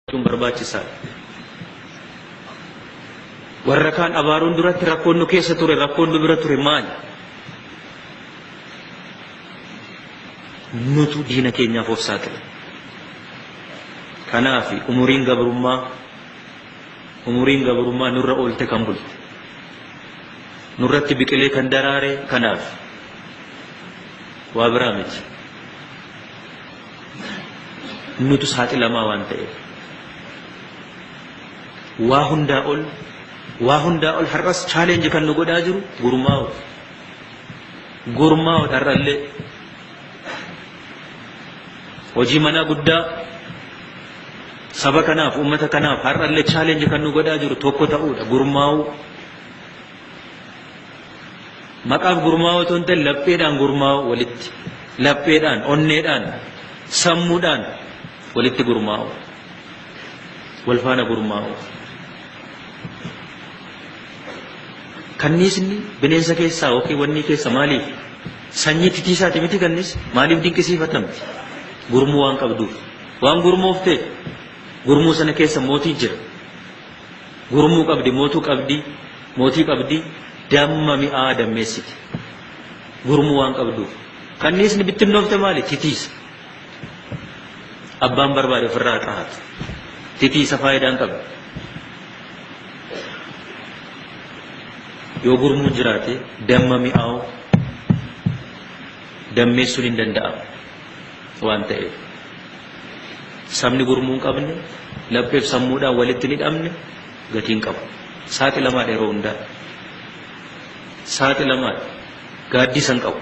Kun barbaachisaadha. Warra kaan abaaruun duratti rakkoon nu keessa ture, rakkoon nu bira ture maali? Nutu diina keenyaaf of saaxile. Kanaaf umuriin gabrummaa nurra oolte kan bulte. Nurratti biqilee kan daraare kanaaf. Waa biraa miti. Nutu saaxilamaa waan ta'eef. Waa hundaa ol, waa hundaa ol har'as challenge kan nu godhaa jiru gurmaa'u. Gurmaa'u har'allee. Hojii manaa guddaa saba kanaaf, uummata kanaaf har'allee challenge kan nu godhaa jiru tokko ta'uudha, gurmaa'u. Maqaaf gurmaa'u otoo hin ta'in lapheedhaan gurmaa'u walitti. Lapheedhaan, onneedhaan, sammuudhaan walitti gurmaa'u. Wal faana gurmaa'u. Kanniisni bineensa keessaa yookiin wanni keessa maaliif sanyii titiisaati miti? Kannis maaliif dinqisiifatamti? Gurmuu waan qabduuf. Waan gurmoofteef. Gurmuu sana keessa mootii jira. Gurmuu qabdi, mootuu qabdi, mootii qabdi, damma mi'aa dammeessiti. Gurmuu waan qabduuf. Kanniisni bittinnoofte maali? Titiisa. Abbaan barbaade ofirraa xaatu. Titiisa, faayidaan qabdi. Yoo gurmuun jiraate damma mi'aawu dammeessuun hin danda'amu waan ta'eef. Sabni gurmuu hin qabne, lapheef sammuudhaan walitti hin hidhamne gatii hin qabu. Saaxilamaadha yeroo hundaa. Saaxilamaadha. Gaaddisa hin qabu.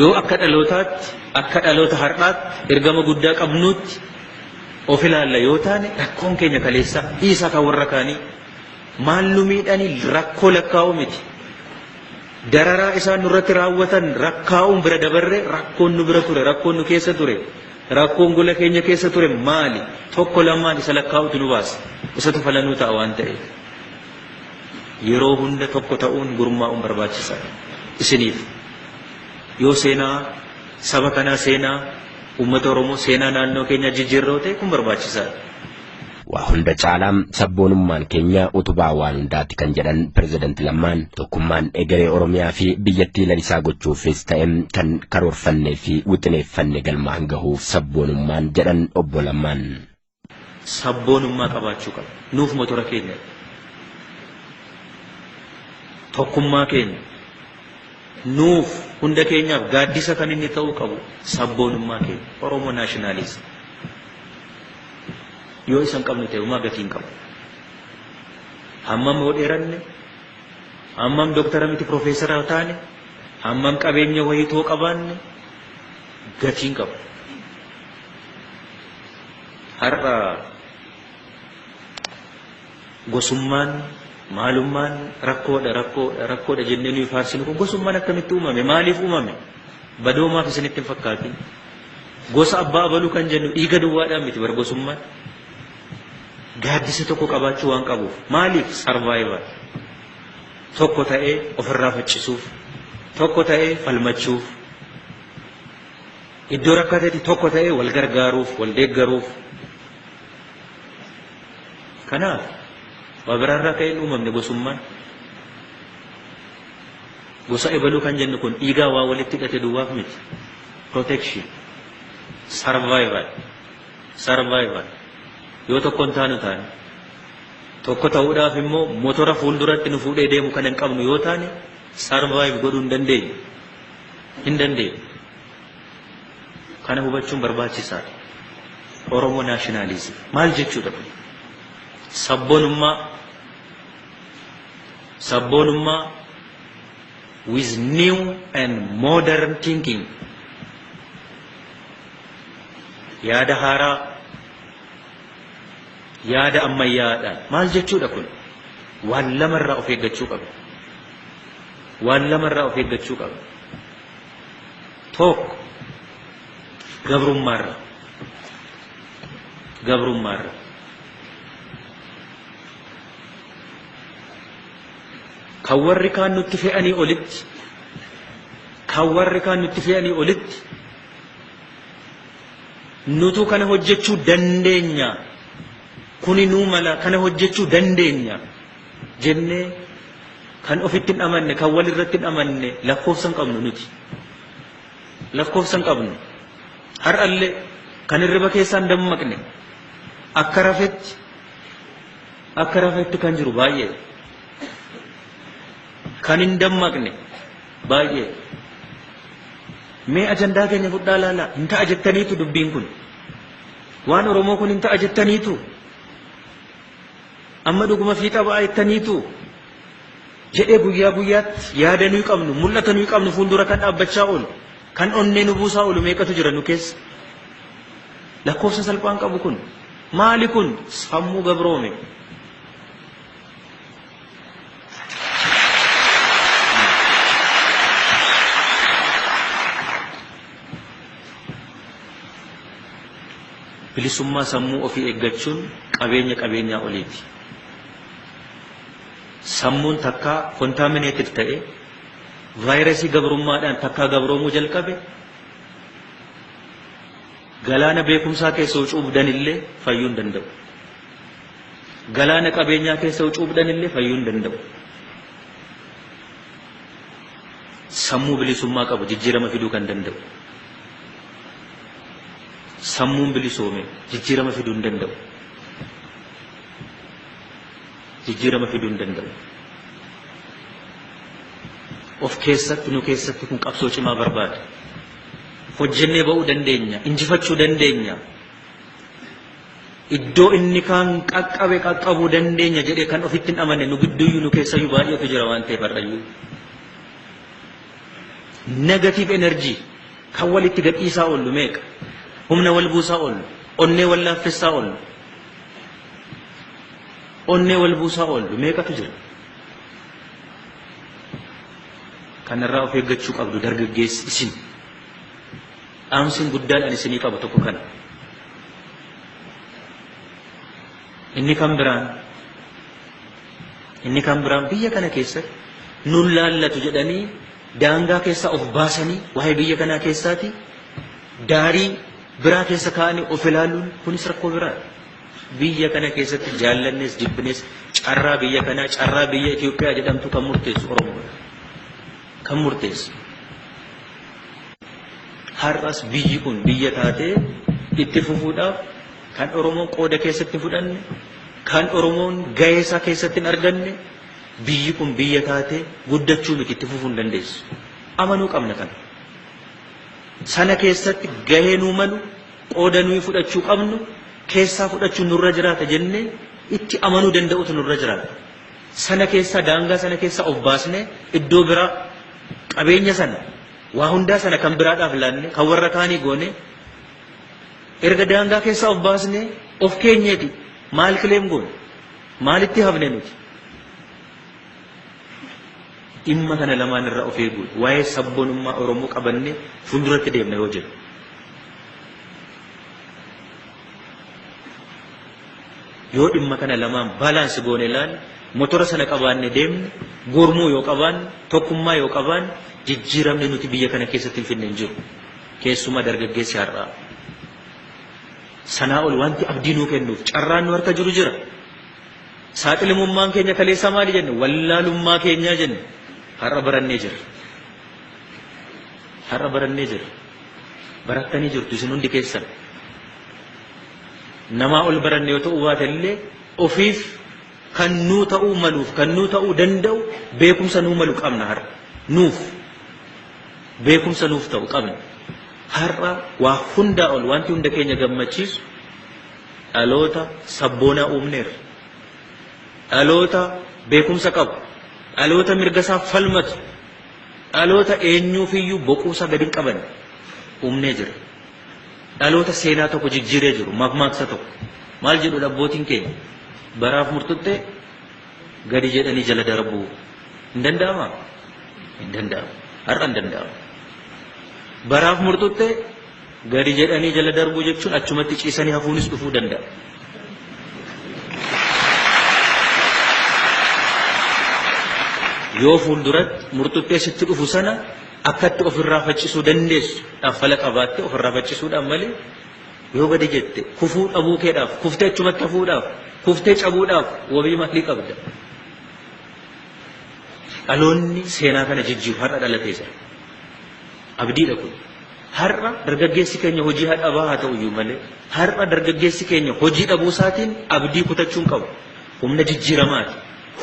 Yoo akka dhalootaatti, akka dhaloota har'aatti ergama guddaa qabnuutti of ilaalla yoo taane, rakkoon keenya kaleessaa dhiisaa kan warra kaanii maal nu miidhanii rakkoo lakkaa'uu miti. Dararaa isaan nurratti raawwatan rakkaa'uun bira dabarre, rakkoon nu bira ture, rakkoon nu keessa ture, rakkoon gola keenya keessa ture maali? Tokko lamaan isa lakkaa'utu nu baasa. Isatu falanuu ta'a waan ta'eef. Yeroo hunda tokko ta'uun, gurmaa'uun barbaachisaadha. Isiniif yoo seenaa saba kanaa, seenaa uummata Oromoo, seenaa naannoo keenyaa jijjiirroo ta'e, kun barbaachisaadha. Waa hunda caalaa sabboonummaan keenya utubaa waan hundaati kan jedhan Pireezidaanti Lammaan, tokkummaan egeree Oromiyaa fi biyyattii lalisaa gochuufis ta'e kan karoorfannee fi wixineeffanne galmaan gahuuf sabboonummaan jedhan obbo Lammaan. Sabboonummaa qabaachuu qaba. Nuuf motora keenya. Tokkummaa keenya. Nuuf hunda keenyaaf gaaddisa kan inni ta'uu qabu sabboonummaa keenya. Oromo nationalism. Yoo isa hin qabne ta'e homaa gatii hin qabu. Hammam yoo dheeranne, hammam dooktara miti piroofeesara taane, hammam qabeenya wayii too qabaanne gatii hin qabu. Har'a gosummaan maalummaan rakkoodha, rakkoodha, rakkoodha jennee nuyi faarsinu kun gosummaan akkamitti uumame? Maaliif uumame? Badoomaaf isinitti hin fakkaatin. Gosa abbaa abaluu kan jennu dhiiga duwwaadhaan miti bar gosummaan. Gaaddisa tokko qabaachuu waan qabuuf. Maaliif? Survival. Tokko ta'ee ofirraa faccisuuf, tokko ta'ee falmachuuf, iddoo rakkatetti tokko ta'ee wal gargaaruuf, wal deeggaruuf. Kanaaf waa biraarraa ka'een uumamne gosummaan. Gosa ebaluu kan jennu kun dhiigaa waa walitti hidhate duwwaaf miti. Protection. Survival. Survival. Yoo tokko hin taanu taane, tokko ta'uudhaaf immoo motora fuulduratti nu fuudhee deemu kan hin qabnu yoo taane, survive godhuu hin dandeenyu. Hin dandeenyu. Kana hubachuun barbaachisaadha. Oromo nationalism maal jechuudha kun? Sabboonummaa, sabboonummaa with new and modern thinking, yaada haaraa, yaada ammayyaadhaan. Maal jechuudha kun? Waan lamarraa of eeggachuu qaba. Waan lamarraa of eeggachuu qaba. Tokko, gabrummaarra. Gabrummaarra. Kan warri kaan nutti fe'anii olitti, kan warri kaan nutti fe'anii olitti. Nutu kana hojjechuu dandeenya. Kuni nuu mala kana hojjechuu dandeenya jennee kan ofitti hin amanne, kan wal irratti hin amanne lakkoofsa hin qabnu nuti. Lakkoofsa hin qabnu. Har'allee kan hirriba keessaa hin dammaqne akka rafetti kan jiru baay'ee. Kan hin dammaqne baay'ee. Mee ajandaa keenya fudhaa ilaalaa. Hin ta'a jettaniitu dubbiin kun. Waan Oromoo kun hin ta'a jettaniitu. Amma dhuguma fiixa ba'a jettaniitu. Jedhee guyyaa guyyaatti yaada nuyi qabnu, mul'ata nuyi qabnu fuuldura kan dhaabbachaa oolu, kan onnee nu buusaa oolu meeqatu jira nu keessa? Lakkoofsa salphaan qabu kun. Maali kun? Sammuu gabroome. Bilisummaa sammuu ofii eeggachuun qabeenya qabeenyaa oliiti. Sammuun takkaa contaminated ta'e, vaayirasii gabrummaadhaan takkaa gabroomuu jalqabe, galaana beekumsaa keessa ucuubdan illee fayyuu hin danda'u. Galaana qabeenyaa keessa ucuubdan illee fayyuu hin danda'u. Sammuu bilisummaa qabu jijjiirama fiduu kan danda'u. Sammuun bilisoome jijjiirama fiduu hin danda'u. Jijjiirama fiduu hin danda'u. Of keessatti, nu keessatti kun qabsoo cimaa barbaada. Hojjennee ba'uu dandeenya, injifachuu dandeenya. Iddoo inni kaan qaqqabe qaqqabuu dandeenya jedhee kan ofitti hin amanne nu gidduuyyuu, nu keessayyuu baay'eetu jira waan ta'eef har'ayyuu. Negative energy kan walitti gadhiisaa oollu meeqa? Humna wal buusaa oollu, onnee wal laaffessaa oollu, onnee wal buusaa oollu meeqatu jira? Kanarraa of eeggachuu qabdu dargaggeessi isin. Dhaamsiin guddaadhaan isinii qabu tokko kana. Inni kan biraan biyya kana keessatti nun laallatu jedhanii daangaa keessaa of baasanii, waa'ee biyya kanaa keessaati daarii biraa keessa kaa'anii of ilaaluun kunis rakkoo biraadha. Biyya kana keessatti jaallannes jibbines carraa biyya kanaa, carraa biyya Itoophiyaa jedhamtu kan murteessu Oromoodha. Kan murteessu. Har'as biyyi kun biyya taatee itti fufuudhaaf kan Oromoon qooda keessatti fudhanne, kan Oromoon gahee isaa keessatti hin arganne, biyyi kun biyya taatee guddachuu miti, itti fufuu hin dandeessu. Amanuu qabna kana. Sana keessatti gahee nuu malu, qooda nuyi fudhachuu qabnu keessaa fudhachuu nurra jiraata jennee itti amanuu danda'utu nurra jiraata. Sana keessaa, daangaa sana keessaa of baasnee iddoo biraa qabeenya sana, waa hundaa sana kan biraadhaaf laanne, kan warra kaanii goone, erga daangaa keessaa of baasnee of keenyeeti maal claim goone? Maalitti hafne nuti? Dhimma kana lamaan irraa of eeguudha. Waa'ee sabboonummaa Oromoo qabannee fuulduratti deemna yoo jedhu. Yoo dhimma kana lamaan balance goone ilaalle, motora sana qabaanne deemne, gurmuu yoo qabaanne, tokkummaa yoo qabaanne, jijjiiramni nuti biyya kana keessatti hin finne hin jiru. Keessumaa dargaggeessi har'aa. Sanaa ol wanti abdii nuu kennuuf carraan nu harka jiru jira. Saaxilamummaan keenya kaleessaa maali jenne? Wallaalummaa keenyaa jenne. Har'a barannee jirra. Har'a barannee jirra. Barattanii jirtu isin hundi keessan. Namaa ol baranne yoo ta'uu baate illee, ofiif kan nuu ta'uu maluuf, kan nuu ta'uu danda'u beekumsa nuu malu qabna har'a. Nuuf beekumsa nuuf ta'u qabna. Har'a waa hundaa ol wanti hunda keenya gammachiisu dhaloota sabboonaa uumneerra. Dhaloota beekumsa qabu, dhaloota mirga isaa falmatu, dhaloota eenyuufiyyuu boquusaa gadi hin qaban uumnee jira. Dhaloota seenaa tokko jijjiiree jiru, makmaaksa tokko. Maal jedhu abbootiin keenya? Baraaf murtuttee gadi jedhanii jala darbuu. Hin danda'amaa? Hin danda'amu. Har'a hin danda'amu. Baraaf murtuttee gadi jedhanii jala darbuu jechuun achumatti ciisanii hafuunis dhufuu danda'a. Yoo fuulduratti murtuttee sitti dhufu sana akkatti ofirraa faccisuu dandeessu dhaffala qabaattee ofirraa faccisuudhaan malee. Yoo gadi jette kufuu dhabuu keedhaaf, kuftee achumatti hafuudhaaf, kuftee cabuudhaaf wabii maalii qabda? Dhaloonni seenaa kana jijjiiru har'a dhalatee jira. Abdiidha kun. Har'a dargaggeessi keenya hojii dhabaa haa ta'u iyyuu malee har'a dargaggeessi keenya hojii dhabuu isaatiin abdii kutachuu hin qabu. Humna jijjiiramaati.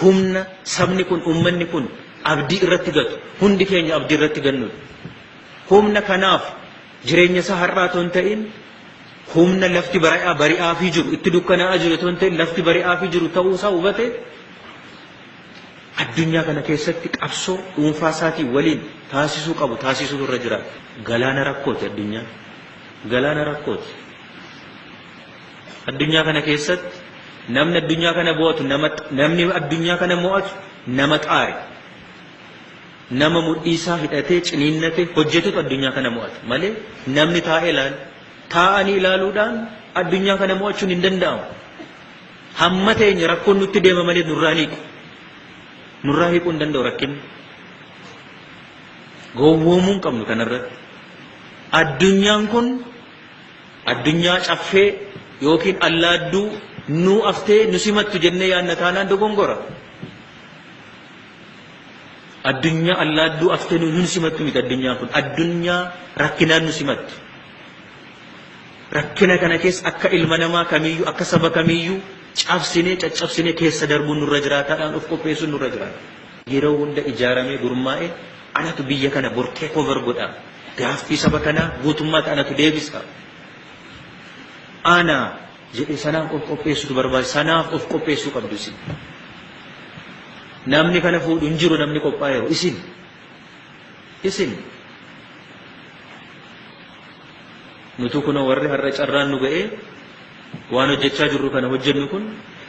Humna sabni kun, uummanni kun abdii irratti gatu. Hundi keenya abdii irratti gannudha. Humna kanaaf jireenya isaa har'aa otoo hin ta'in humna lafti bari'aa bari'aafii jiru, itti dukkanaa'aa jiru otoo hin ta'in lafti bari'aafii jiru ta'uu isaa hubate addunyaa kana keessatti qabsoo dhuunfaa isaatii waliin taasisuu qabu taasisuutu irra jiraata. Galaana rakkooti addunyaan. Galaana rakkooti. Addunyaa kana keessatti namni addunyaa kana mo'atu nama namni addunyaa kana mo'atu nama xaare. Nama mudhii isaa hidhatee ciniinnatee hojjetutu addunyaa kana mo'ata malee namni taa'ee ilaala. Taa'anii ilaaluudhaan addunyaa kana mo'achuun hin danda'amu. Hamma teenye rakkoon nutti deema malee nurraa hin hiiku. Nurraa hiikuu hin danda'u rakkinni. Gowwoomuu hin qabnu kanarratti. Addunyaan kun addunyaa caffee yookiin allaadduu nuu aftee nu simattu jennee yaadna taanaan dogongora. Addunyaa allaadduu aftee nu simattu miti addunyaan kun. Addunyaa rakkinaan nu simattu. Rakkina kana keessa akka ilma namaa kamiyyuu, akka saba kamiyyuu cabsinee caccabsinee keessa darbuun nurra jiraataadhaan of qopheessuun nurra jiraata. Yeroo hunda ijaaramee gurmaa'ee anatu biyya kana bor take over godha. Gaaffii saba kanaa guutummaatti anatu deebisa. Ana jedhe sanaaf of qopheessutu barbaachisa. Sanaaf of qopheessuu qabdu isin. Namni kana fuudhu hin jiru, namni qophaa'eeru isin. Isin. Nutu kunoo warri har'a carraan nu ga'ee waan hojjechaa jirru kana hojjennu kun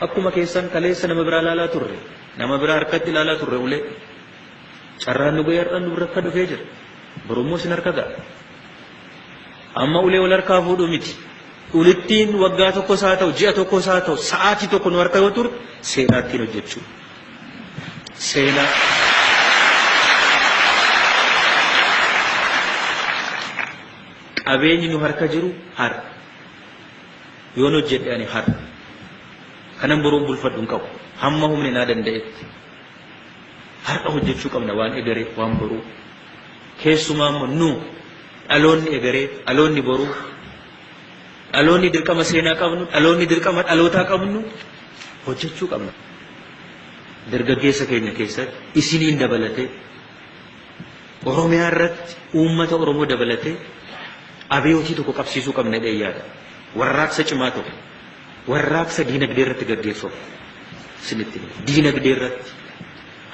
akkuma keessan kaleessa nama biraa ilaalaa turre. Nama biraa harkatti ilaalaa turre ulee. Carraan nu ga'ee har'a nu bira akka dhufee jira. Borummoo isin harka ga'a. Amma ulee wal harkaa fuudhuu miti. Ulittiin waggaa tokkos haa ta'u, ji'a tokkos haa ta'u, sa'aatii tokko nu harka yoo turte seenaa ittiin hojjechuu. Seenaa. Qabeenyi nu harka jiru har'a. Yoon hojjedhe ani har'a. Kanan boruun bulfadhu hin qabu. Hamma humni naa danda'etti. Har'a hojjechuu qabna waan egeree, waan boruu. Keessumaa immoo nu dhaloonni egeree, dhaloonni boruu, dhaloonni dirqama seenaa qabnu, dhaloonni dirqama dhalootaa qabnu hojjechuu qabna. Dargaggeessa keenya keessatti isiniin dabalatee, Oromiyaa irratti uummata Oromoo dabalatee abiyootii tokko qabsiisuu qabna jedhee yaada. Warraaqsa cimaa tokko, warraaqsa diinagdee irratti gaggeeffamu isinitti hima. Diinagdee irratti.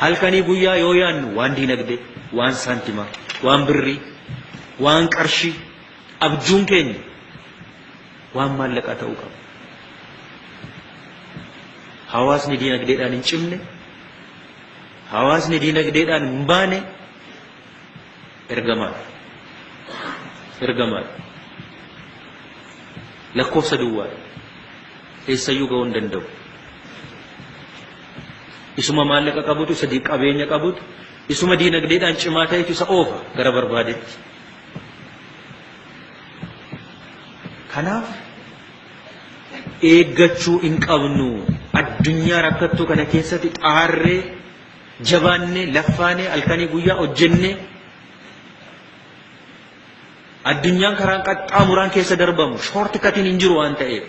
Halkanii guyyaa yoo yaadnu waan diinagdee, waan saantimaa, waan birrii, waan qarshii, abjuun keenya waan maallaqaa ta'uu qaba. Hawaasni diinagdeedhaan hin cimne, hawaasni diinagdeedhaan hin baane ergamaadha. Ergamaadha. Lakkoofsa duwwaadha. Eessayyuu ga'uu hin danda'u. Isuma maallaqa qabutu, isa qabeenya qabutu, isuma diinagdeedhaan cimaa ta'etu isa oofa gara barbaadetti. Kanaaf eeggachuu hin qabnu. Addunyaa rakkattuu kana keessatti xaarree, jabaannee, laffaanee, halkanii guyyaa hojjennee addunyaan karaan qaxxaamuraan keessa darbamu short cutiin hin jiru waan ta'eef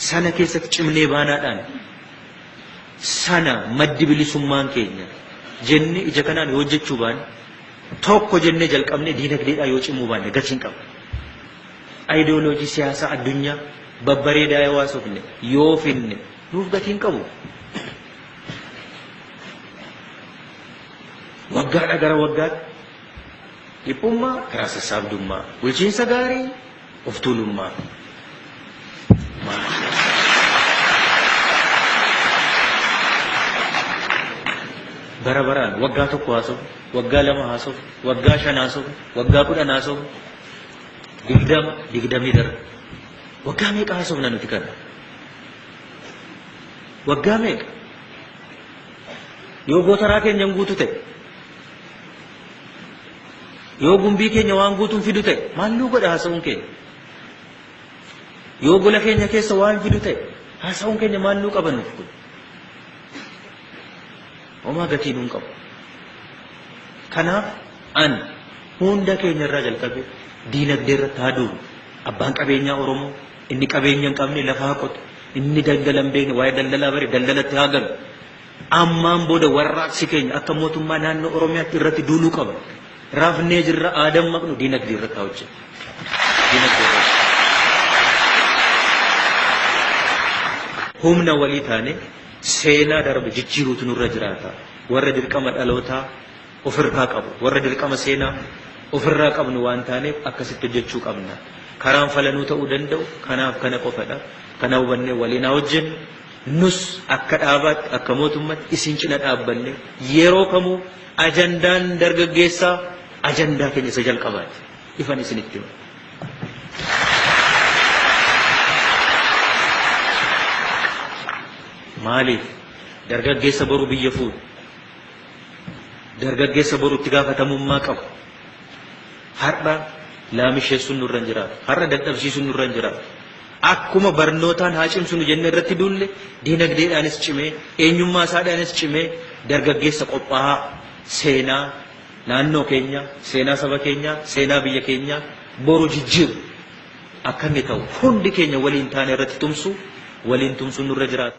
sana keessatti cimnee baanaadhaan sana maddi bilisummaan keenya jennee ija kanaan yoo hojjechuu baanne, tokko jennee jalqabnee diinagdeedhaan yoo cimuu baanne gatii hin qabu. Ayidooloojii siyaasaa addunyaa babbareedaa yoo haasofne, yoo finne, nuuf gatii hin qabu. Waggaadhaa gara waggaatti dhiphummaa, karaa sassaabdummaa, bulchiinsa gaarii, of tuulummaa. Bara baraan waggaa tokko haasofne, waggaa 2 haasofne, waggaa 5 haasofne, waggaa 10 haasofne, 20, 20 darba. Waggaa meeqa haasofna nuti kana? Waggaa meeqa? Yoo gootaraa keenya hin guutu ta'e, yoo gumbii keenya waan guutuun fidu ta'e, maal nuu godha haasa'uun keenya? Yoo gola keenya keessa waan fidu ta'e haasa'uun keenya maal nuu qaba nuuf kun? Homaa gatii nuun qabu. Kanaaf an hunda keenya irraa jalqabe diinagdee irratti haa duulu. Abbaan qabeenyaa Oromoo inni qabeenya hin qabne lafa haa qotu. Inni daldala hin beekne waa'ee daldalaa bare daldalatti haa galu. Ammaan booda warraaqsi keenya akka mootummaa naannoo Oromiyaatti irratti duuluu qaba. Rafnee jirra aadaan maqnu diinagdee irratti haa hojjennu. Diinagdee irratti. Humna walii taane seenaa darbe jijjiiruutu nurra jiraata. Warra dirqama dhalootaa ofirraa qabu, warra dirqama seenaa ofirraa qabnu waan taaneef akkasitti hojjechuu qabna. Karaan falanuu ta'uu danda'u kanaaf kana qofadha. Kana hubannee waliin haa hojjennu. Nus akka dhaabaatti akka mootummaatti isin cina dhaabbanne yeroo kamuu ajandaan dargaggeessaa ajandaa keenya isa jalqabaati. Ifan isinitti hima. Maaliif dargaggeessa boru biyya fuudhu, dargaggeessa boru itti gaafatamummaa qabu, har'a laamisheessuun nurra hin jiraatu, har'a dadhabsiisuun nurra hin jiraatu. Akkuma barnootaan haa cimsinu jennee irratti duulle, diinagdeedhaanis cimee, eenyummaa isaadhaanis cimee, dargaggeessa qophaa'aa seenaa naannoo keenyaa, seenaa saba keenyaa, seenaa biyya keenyaa boru jijjiiru akka inni ta'u hundi keenya waliin taane irratti tumsu, waliin tumsuun nurra jiraata.